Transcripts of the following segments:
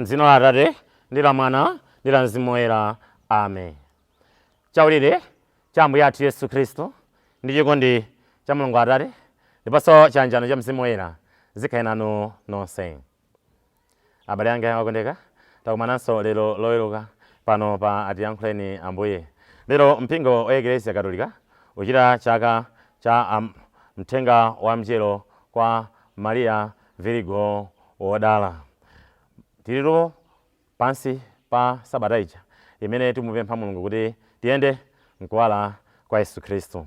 M'dzina la Atate, ndi la Mwana, ndi la Mzimu Woyera. Amen. Chaulere cha Ambuye athu Yesu Khristu, ndi chikondi cha Mulungu Atate, ndiponso chiyanjano cha Mzimu Woyera zikhale nanu nonse. Abale anga okondeka, takumananso lero Loweruka pano pa Atiyankhuleni Ambuye. Lero mpingo wa Eklesia Katolika uchita chaka cha mthenga wa mngelo kwa Maria Virigo Wodala. Tilitu pansi pa sabata ija imene timupempha Mulungu kuti tiyende mkuwala kwa Yesu Khristu.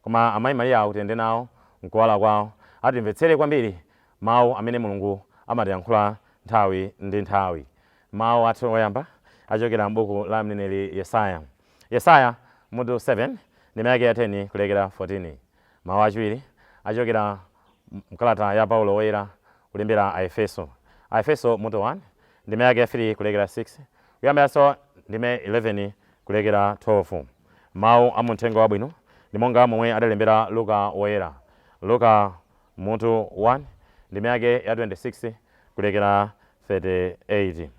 Koma amayi Mariya awo tiyende nawo mkuwala kwawo, atimvetsere kwambiri mawu amene Mulungu amatiyankhula nthawi ndi nthawi. Mawu athu oyamba achokera m'buku la mneneri Yesaya. Yesaya mutu 7 ndime yake ya 10 kulekera 14. Mawu achiwiri achokera mkalata ya Paulo Woyera kulembera Aefeso. Aefeso mutu 1 ndime yake ya 3 kulekera 6 kuyambiranso ndime 11 kulekera 12. Mawu a muthenga wabwino ndi monga momwe adalembera Luka Woyera. Luka mutu 1 ndime yake ya 26 kulekera 38.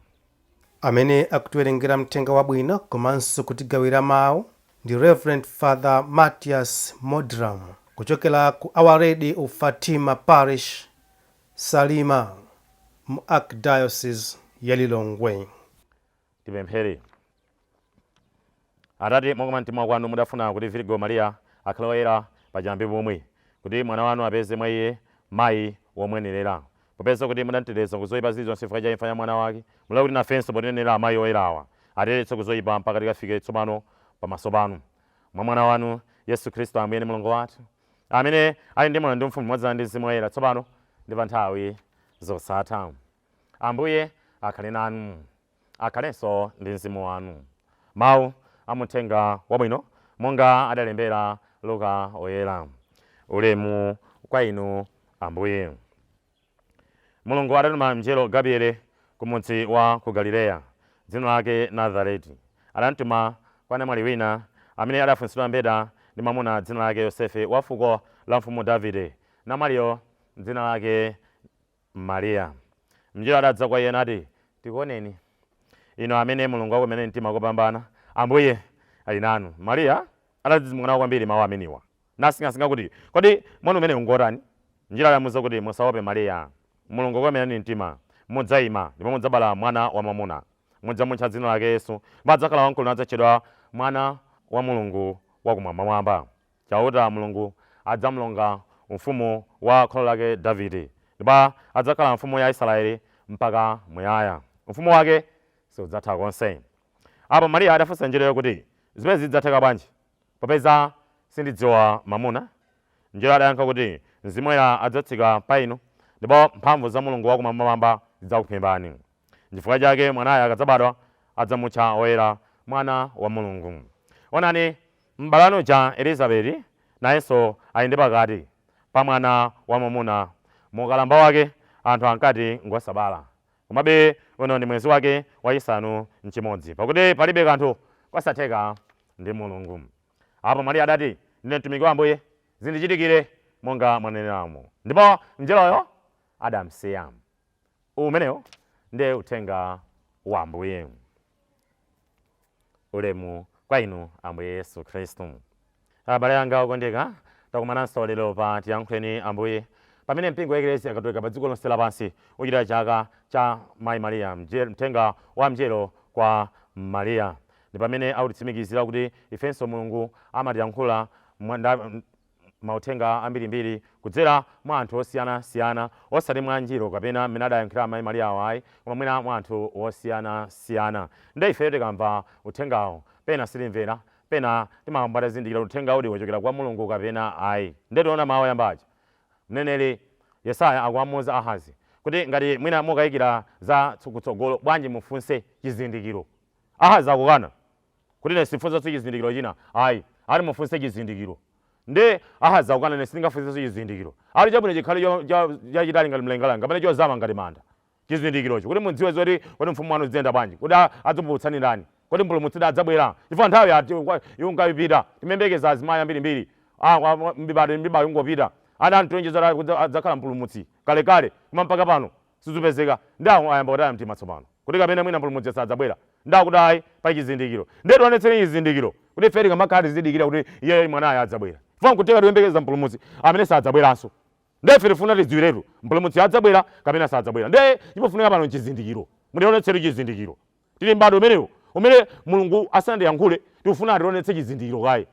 Amene akutiwerengera mthenga wabwino komanso kutigawira mawu ndi Reverend Father Matias Modram kuchokera ku Our Lady of Fatima Parish, Salima, mu Archdiocese ya Lilongwe. Tipemphere. Atate, mwakoma mtima kwanu mudafuna kuti Virgo Maria akhale woyera pachiyambi pomwe, kuti mwana wanu apeze mwa iye mayi womwenerera. Popeza kuti mudamteteza ku zoyipa zilizonse chifukwa cha imfa ya mwana wake, mulole kuti nafenso potinenera amayi oyerawa, atiyeretse ku zoyipa mpaka tikafike tsopano pamaso panu. Mwa mwana wanu, Yesu Khristu Ambuye ndi Mulungu wathu, amene ali ndi moyo ndi ufumu limodzi ndi Mzimu Woyera, tsopano ndi pa nthawi zosatha. Ambuye akhale nanu. Akhalenso ndi mzimu wanu. Mawu a muthenga wabwino monga adalembera Luka Woyera. Ulemu kwa inu Ambuye. Mulungu adatuma mngelo Gabriele ku mudzi wa ku Galileya, dzina lake Nazareti. Adamtuma kwa namwali wina amene adafunsidwa mbeta ndi mwamuna dzina lake Yosefe wa fuko la mfumu Davide. Namwaliyo dzina lake Mariya. Mngelo adadza kwa iye nati, Tikuoneni, inu amene Mulungu wakukomerani mtima kopambana, Ambuye ali nanu. Mariya adadzidzimuka nawo kwambiri mawu amenewa, nasinkhasinkha kuti, Kodi moni umenewu ngwotani? Mngelo adamuuza kuti, Musaope Mariya, Mulungu wakukomerani mtima. Mudzaima, ndipo mudzabala mwana wamwamuna. Mudzamutcha dzina lake Yesu, ndipo adzakhala wamkulu nadzatchedwa Mwana wa Mulungu Wakumwambamwamba. Chauta Mulungu adzamlonga ufumu wa kholo lake Davide, ndipo adzakhala mfumu ya Aisraele mpaka muyaya. Ufumu wake sudzatha konse. Apo Maria adafunsa mngeloyo kuti, Zimenezi zidzatheka bwanji, popeza sindidziwa mwamuna? Mngelo adayankha kuti, Mzimu Woyera adzatsika pa inu, ndipo mphamvu za Mulungu Wakumwambamwamba zidzakuphimbani. Nchifukwa chake mwanayo akadzabadwa adzamutcha Woyera, Mwana wa Mulungu. Onani, m'bale wanu uja Elizabeti nayenso ali ndi pakati pa mwana wamwamuna. Mu ukalamba wake anthu ankati ngwosabala. Komabe uno ndi mwezi wake wachisanu nchimodzi, pakuti palibe kanthu kosatheka ndi Mulungu. Apo Maria adati, Ndine mtumiki wa Ambuye, zindichitikire monga mwaneneramo. Ndipo mngeloyo adamsiya. Umenewo ndiye uthenga wa Ambuye. Ulemu kwa inu Ambuye Yesu Khristu. Abale anga okondeka, takumananso lero pa Tiyankhuleni Ambuye, pamene mpingo wa Eklesia Katolika pa dziko lonse lapansi uchita chaka cha Mayi Maria, mthenga wa mngelo kwa Maria. Ndi pamene akutitsimikizira kuti ifenso Mulungu amatiyankhula mauthenga ambirimbiri kudzera mwa anthu osiyanasiyana, osati mwa Angelo kapena mmene adayankhira amayi Mariawo ayi, koma mwina mwa anthu osiyanasiyana. Nde ifeyo tikamva uthengawo, pena sitimvera, pena timayamba tazindikira kuti uthengaudi wachokera kwa Mulungu kapena ayi. Nde tiona mawu oyamba aja. Mneneri Yesaya akuwamuuza Ahazi kuti ngati mwina mukayikira za kutsogolo, bwanji mufunse chizindikiro. Ahazi akukana. Kuti ine sindifunsanso chizindikiro china ayi. Ati mufunse chizindikiro. Nde Ahazi akukana ine sindingafunsenso chizindikiro. Ati chabwino chikhale chachitali ngati mlengalenga kapena chozama ngati manda. Chizindikirocho kuti mudziwe zoti kodi mfumu wanu ziyenda bwanji. Kodi adzakupulumutsani ndani? Kodi mpulumutsidi adzabwera? Chifukwa nthawi yati ikungapita. Timayembekeza azimayi ambirimbiri. Mibado ndi mibado ingopita. Anatilonjeza kuti adzakhala mpulumutsi kalekale koma mpaka pano sizupezeka. Nde ayamba kutaya mtima tsopano. Kuti kapena mwina mpulumutsi sadzabwera. Ndakuti ayi, pa chizindikiro. Ndiye tionetseni chizindikiro kuti ife tikamakhala tizidikira kuti iye mwanayo adzabwera. Chifukwa nkutheka tikuyembekeza mpulumutsi amene sadzabweranso. Ndiye ife tifuna tidziwiretu, mpulumutsi adzabwera kapena sadzabwera. Ndiye chimafunika pano nchizindikiro. Mutionetsere chizindikiro. Tili m'badwo umenewo umene Mulungu asanatiyankhule, tikufuna ationetse chizindikiro kaye.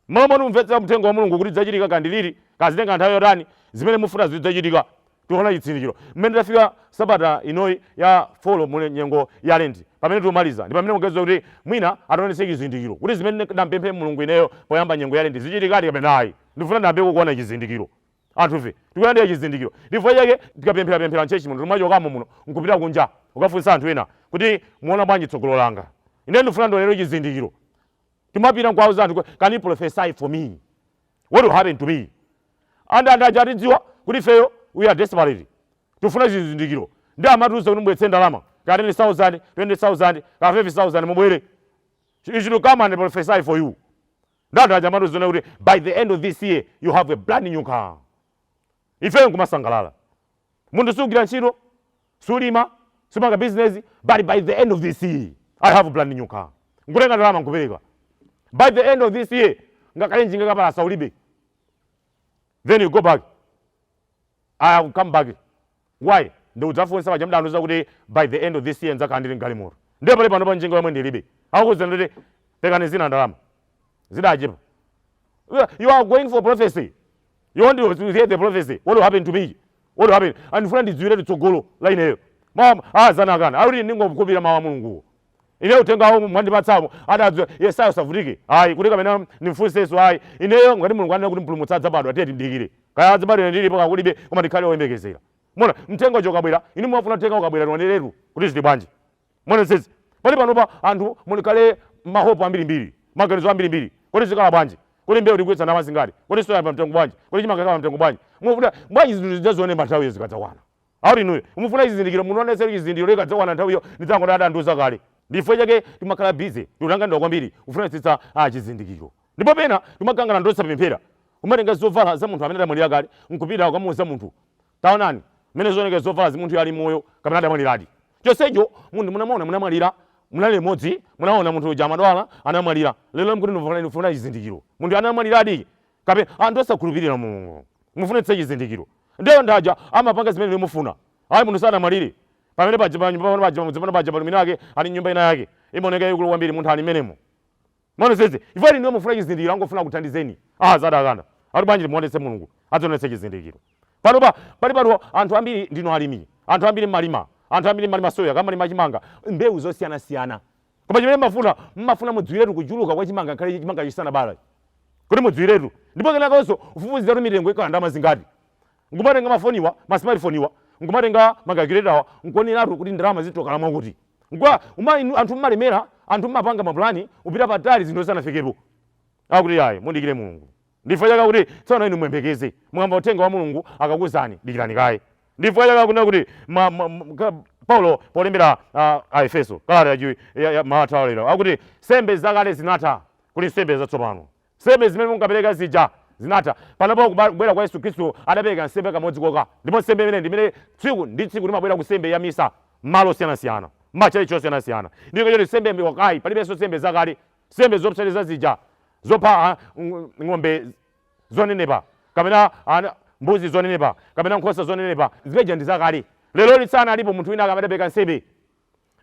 M'malo moti mumvetsera uthenga wa Mulungu kuti zidzachitika kandi liti, kaya zitenga nthawi yotani, zimene mufuna zidzachitika, tikuona chizindikiro. Mmene tafika sabata inoyi ya folo mu nyengo ya Lenti, pamene tikumaliza, ndi pamene mukuganiza kuti mwina ationetse chizindikiro kuti zimene ndampemphe Mulungu ineyo poyamba nyengo ya Lenti zichitikadi kapena ayi. Ndifuna ndiyambe kuona chizindikiro. Anthufe tikulandira chizindikiro. Ndi chifukwa chake tikapempherapemphera m'church muno, timachokamo muno nkupita kunja kukafunsa anthu ena kuti muona bwanji tsogolo langa. Ine ndifuna ndionere chizindikiro. Timapita nkuwauza anthu, "Can you prophesy for me? What will happen to me?" And anthu aja atidziwa kuti ifeyo we are desperate. Tifuna chizindikiro. Ndi amatiuza kuti mubweretse ndalama. Ka 10,000, 20,000, ka 5,000 mubwere. You should come and prophesy for you. Ndi anthu aja amatiuza kuti by the end of this year you have a brand new car. Ifeyo nkumasangalala. Munthu sugwira ntchito, sulima, sumanga business, but by the end of this year I have a brand new car. Nkutenga ndalama nkupereka. By the end of this year ngakhale njinga kapalasa ulibe. Then you go back. I have come back. Why? Ndikudzafunsa paja mudandiuza kuti by the end of this year ndzakhala ndili mgalimoto. Ndiye pali pano pa njinga yomwe ndilibe. Akukuwuzani kuti pekani zina ndalama. Zidachepa. You are going for prophecy. You want to hear the prophecy. What will happen to me? What will happen? And ndifuna ndidziwire tsogolo la ineyo. Mama, ah zanakana. Akuti ndingokhulupirira mawu a Mulunguwo. Ine uthengawo mwandipatsamo adadziwa Yesaya usavutike. Ayi, kuti kapena ndimfunsenso ayi. Ineyo ngati Mulungu anena kuti mpulumutsi adzabadwa, tiye timdikire. Kaya adzabadwa ine ndilipo kakulibe, koma ndikhale woyembekezera. Mona mthenga uja ukabwera, inu mumafuna uthenga ukabwera tioneretu kuti zili bwanji. Monetsetse. Pali panopa anthu mulikhale ma hope ambirimbiri, maganizo ambirimbiri. Kodi zikhala bwanji? Kodi mbewu tikugulitsa ndalama zingati? Kodi soya pa mtengo bwanji? Kodi chimanga chikhala pa mtengo bwanji? Mufuna bwanji zinthu zidzazione pa nthawiyo zikadzakwana. Akuti inuyo mufuna chizindikiro, munionetsere chizindikiro ikadzakwana nthawiyo ndidzangoti adandiuza kale. Ndi chifukwa chake timakhala busy, tikutanganidwa kwambiri kufunitsitsa chizindikiro. Ndipo pena timakangana ndi osapemphera. Umatenga zovala za munthu amene adamwalira kale nkupita kukamuuza munthu, taonani mmene zionekera zovalazi, munthuyo ali moyo kapena adamwaliradi. Chonsecho munthu munamuona munamwalira, munali limodzi, munaona munthu uja amadwala, anamwalira. Lero mukuti ndifuna chizindikiro. Munthu anamwaliradi kapena anthu osakhulupirira Mulungu. Mufunitsitse chizindikiro. Ndiye anthu aja amapanga zimene mufuna. Ayi, munthu sanamwalire. Pamene paja pa nyumba pano paja pamudzi pano paja pali mwini wake ali nyumba ina yake. Imaoneka yaikulu kwambiri, munthu ali mmenemo. Monetsetse. Chifukwa inu mufuna chizindikiro, angofuna kuthandizeni. Ah, zadakana. Akuti bwanji timuonetse Mulungu. Adzionetse chizindikiro. Pano pali pano anthu ambiri ndinu alimi. Anthu ambiri mmalima. Anthu ambiri mmalima soya, kamalima chimanga, mbewu zosiyanasiyana. Koma chimene mmafuna, mmafuna mudziwiretu kuchuluka kwa chimanga ngakhale chimanga chisanabale. Kuti mudziwiretu. Ndipo kenakonso ufufuziratu mitengo ikhala ndalama zingati. Nkumatenga mafoniwa, ma smartphone wa, nkumatenga ma calculator wa, nkuoneratu kuti ndalama zitokala mwakuti. Nkwa uma inu anthu mmalemera, anthu mmapanga mapulani, upita patali zinthu zisanafikepo. Akuti ayi, mudikire Mulungu. Ndi chifukwa chake akuti tsono inu muyembekeze. Mukamva uthenga wa Mulungu akakuuzani, dikirani kaye. Ndi chifukwa chake akunena kuti ma, ma, ma, Paulo polembera Aefeso kalata ya mawu a lero akuti nsembe zakale zinatha, kuli nsembe zatsopano. Nsembe zimene munkapereka zija zinatha. Panopa kubwera kwa Yesu Khristu adapereka nsembe kamodzi kokha, ndipo nsembe imene ndi imene tsiku ndi tsiku timabwera ku nsembe ya misa m'malo osiyanasiyana, m'matchalitchi osiyanasiyana. Ndiye choti nsembe yokayi, palibenso nsembe zakale, nsembe zopsereza zija zopha ng'ombe zonenepa kapena mbuzi zonenepa kapena nkhosa zonenepa, zimeja ndi zakale. Lero litsana alipo munthu wina akamapereka nsembe.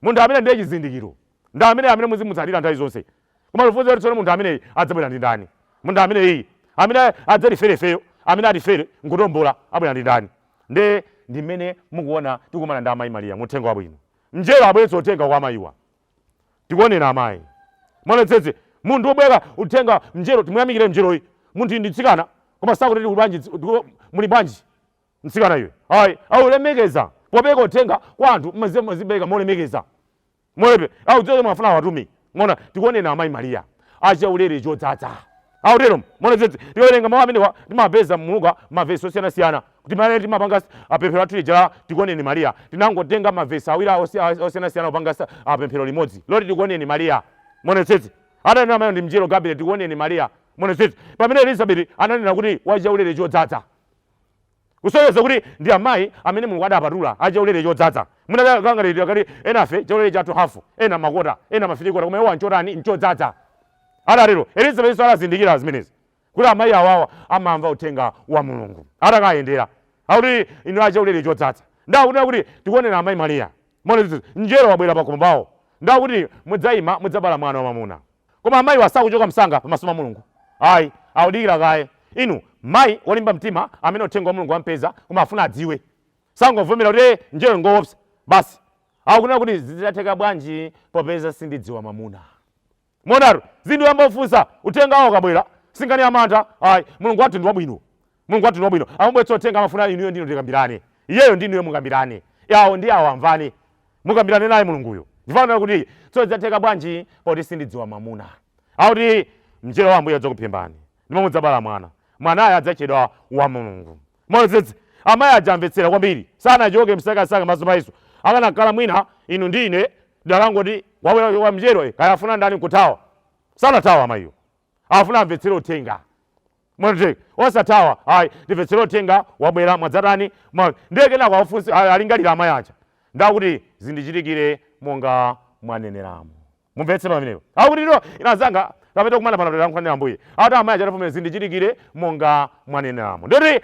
Munthu amene ndiye chizindikiro ndi amene amene muzimutsatira nthawi zonse. Koma tifunse kuti tsono munthu ameneyi adzabwera ndi ndani? Munthu ameneyi amene adzatifere ifeyo, amene atifere nkutombola abwera ndi ndani? Nde ndi mmene mukuona tikumana ndi amayi Mariya mu uthenga wabwino. Mngelo abweretsa uthenga kwa amayiwa. Tikuonera amayi. Monetsetse munthu wobwera uthenga mngelo, timuyamikire mngeloyi. Munthu ndi mtsikana koma sakuti tili bwanji, muli bwanji mtsikana iwe. Ayi, aulemekeza popereka uthenga kwa anthu mazipereka molemekeza. Molepe, audziwa mwafuna awatume. Mona tikuonera amayi Mariya achaulere chodzaza. Autero monetsetse tikawerenga mawu amenewa timapeza muluka mavesi osiyanasiyana kuti mane timapanga apemphero athu lija la tikuoneni Mariya, tinangotenga mavesi awiri osiyanasiyana kupanga apemphero limodzi loti tikuoneni Mariya. Monetsetse adanena amayi ndi mngelo Gabriel, tikuoneni Mariya. Monetsetse pamene Elizabeth ananena kuti wachaulere chodzaza. Kusonyeza kuti ndi amayi amene Mulungu adapatula achaulere chodzaza. Munakangati kati enafe chaulere chathu hafu, ena makota, ena mafilikota, koma iwo nchotani? Nchodzaza. Adatero Elizabeth adazindikira zimenezi kuti amayi awawa amamva uthenga wa Mulungu atakayendera, akuti inu achaulere chodzaza. Ndakunena kuti tikuonera amayi Mariya mona mngelo wabwera pakhomo pawo, ndakuti mudzayima mudzabala mwana wamwamuna. Koma amayi wasakuchoka msanga pamaso pa Mulungu, ayi, akudikira kaye. Inu mayi wolimba mtima amene uthenga wa Mulungu wampeza, koma afuna adziwe, sangovomera kuti mngelo ngoopsa basi. Akunena kuti zidzatheka bwanji popeza sindidziwa mwamuna? Monaro zinthu yambofunsa uthenga wawo kabwera singani amantha, ayi. Mulungu wathu ndi wabwino, Mulungu wathu ndi wabwino. Amabweretsa uthenga, amafuna inuyo ndinu tikambirane, iyeyo ndinuyo mukambirane, yawo ndi awo amvane, mukambirane naye Mulunguyo. Ndifanira kuti tso zidzatheka bwanji poti sindidziwa mwamuna? Akuti mngelo wa Ambuye adzakuphimbani ndipo mudzabala mwana, mwanayo adzatchedwa wa Mulungu. Modzedze amayi aja amvetsera kwambiri, sanachoke msakasaka maso pa Yesu. Akanakhala mwina inu ndi ine dakangoti wabwera wa mngelo, kaya afuna ndani, nkuthawa. Sanathawa amayiwo, afuna amvetsere uthenga. Mwateka osathawa, ayi, timvetsere uthenga wabwera mwadzatani. Ndiye kenako afunsi alingalira amayi aja, ndakuti zindichitikire monga mwaneneramo. Mumvetse pamenepo. Akuti ino inazanga kapita kumana pano tilankhulani Ambuye. Akuti amayi aja atafumira zindichitikire monga mwaneneramo, ndoti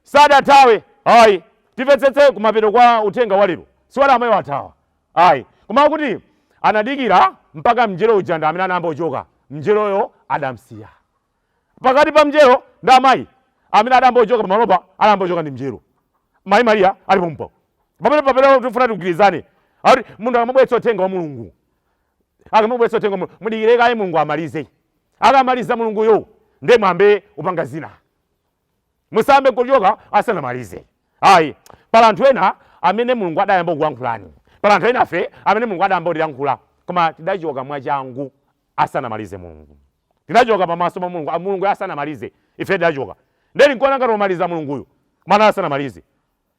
sadathawe, ayi. Timvetsetse kumapeto kwa uthenga wa lero, siwati amayi wathawa, ayi, koma akuti anadikira mpaka mngelo uja ndi amene anayamba kuchoka, mngeloyo adamsiya. Pakati pa mngelo ndi amayi, amene adayamba kuchoka pamalopa adayamba kuchoka ndi mngelo. Mayi Mariya ali pompo pamene pamene tifuna tigwirizane. Akuti munthu akamabweretsa uthenga wa Mulungu, akamabweretsa uthenga wa Mulungu, mudikire kaye Mulungu amalize. Akamaliza Mulunguyo, ndiye mwambe upanga zina. Musambe kuchoka asanamalize, ayi. Pala anthu ena amene Mulungu adayamba kuyankhulani, pala anthu ena afe amene Mulungu adayamba kutiyankhula, koma tidachoka mwachangu asanamalize Mulungu. Tinachoka pamaso pa Mulungu Mulungu asanamalize, ife tidachoka. Ndeni nkuona ngati wamaliza Mulunguyo, mwana asanamalize.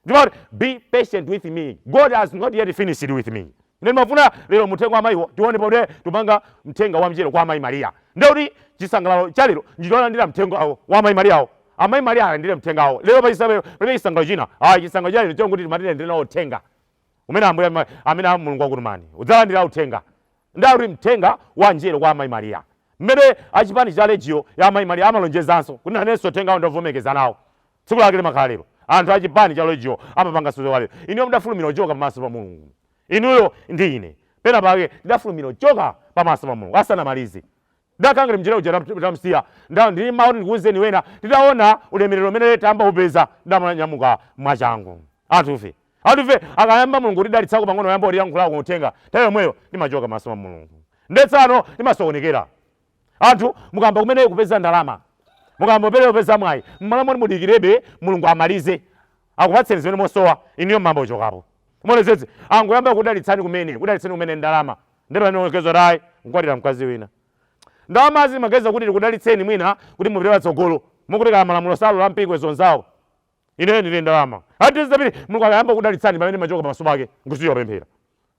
Ndimati be patient with me, God has not yet finished with me. Ine ndimafuna lero muthenga wa amayiwo tione poti tupanga mthenga wa mngelo kwa amayi Mariya, ndekuti chisangalalo cha lero ndicholandira mthenga wa amayi Mariyawo. Amayi Mariya alandire mthengawo lero. Pachisabe palibe chisangalalo china, ayi. Chisangalalo cha lero chonkuti timatiyendere nawo uthenga umene Ambuye amene Mulungu wakutumani, udzalandira uthenga. Ndakuti mthenga wa mngelo kwa amayi Mariya, mmene achipani cha Legio ya amayi Mariya amalonjezanso kuti nanenso uthengawo ndovomekeza nawo, tsiku lake limakhala lero. Anthu achipani cha Legio amapanga sozo lero. Inuyo mudafulumira kuchoka pamaso pa Mulungu. Inuyo ndi ine pena pake tidafulumira kuchoka pamaso pa Mulungu asanamalize. Ndakhala ngati mngelo uja tamsiya. Ndili mawu ndikuwuzeni wena, titaona ulemerero umene tayamba kupeza, ndamanyamuka mwachangu. Anthufe akayamba Mulungu kutidalitsako pang'ono, yamba kutiyankhulako uthenga, nthawi yomweyo timachoka pamaso pa Mulungu. Ndetsano timasokonekera. Anthu mukamba kumene kupeza ndalama, mukamba kumene kupeza mwayi, mmalo moti mudikirebe Mulungu amalize akupatseni zimene mosowa, inuyo mmamba kuchokapo. Monezetse angoyamba kudalitsani kumene, kudalitsani kumene ndalama, ndipo pamene tayi nkwatira mkazi wina. Ndalamazi mageza kuti tikudalitseni mwina kuti mupite patsogolo, mukuti kaya malamulo salola mpingo zonzawo, ineyo ndine ndalama atizapiri. Mulungu akayamba kudalitsani, pamene machoka pamaso pake nkusiya pemphera.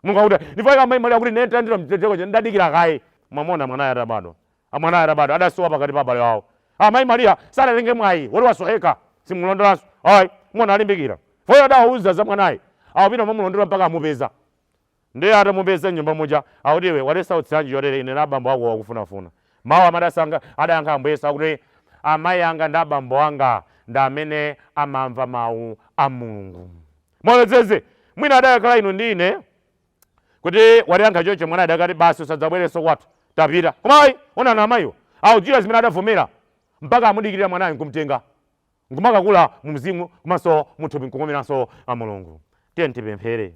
Mulungu akuti ndifika amayi Mariya kuti nene tandira mteteko, ndadikira kaye. Mwamona mwanayo atabadwa, mwanayo atabadwa adasowa pakati pa abale awo. Amayi Mariya sadatenge mwayi woti wasoheka, simulondolanso, ayi. Mwana alimbikira foyo adawauza za mwanayi, awapita mamulondola mpaka amupeza. Ndiye atamupeza mnyumba muja, akuti iwe watisautsiranji chotere, ine na abambo ako wakufunafuna? Mawu amadasanga adayankha Ambuye Yesu akuti amayi anga ndi abambo anga ndi amene amamva mawu a Mulungu. Moledzeze mwina adayakhala inu ndi ine kuti watiyankha choncho mwana, adakati basi, usadzabwerenso kwathu, tapita. Koma ayi, onani amayiwo akudziwa zimene adavomera mpaka amudikirira mwanayo nkumtenga nkumakakula mu mzimu komanso muthupi nkukomeranso a Mulungu. Tiye tipemphere.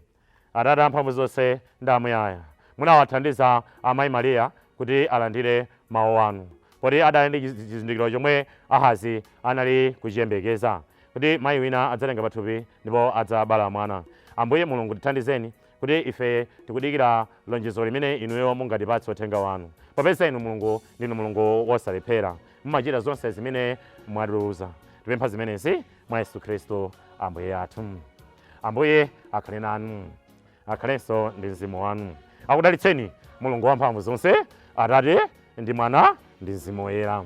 Atate amphamvu zonse ndi amuyaya, munawathandiza amayi Mariya kuti alandire mawu anu, poti adali ndi chizindikiro chomwe Ahazi anali kuchiyembekeza, kuti mayi wina adzatenga pathupi ndipo adzabala mwana. Ambuye Mulungu, tithandizeni kuti ife tikudikira lonjezo limene inuyo mungatipatse uthenga wanu, popeza inu Mulungu ndinu Mulungu wosalephera, mumachita zonse zimene mwatiuza. Tipempha zimenezi mwa Yesu Khristu Ambuye athu. Ambuye akhale nanu. Akhalenso ndi mzimu wanu. Akudalitseni Mulungu wamphamvu zonse, Atate ndi Mwana ndi Mzimu Woyera.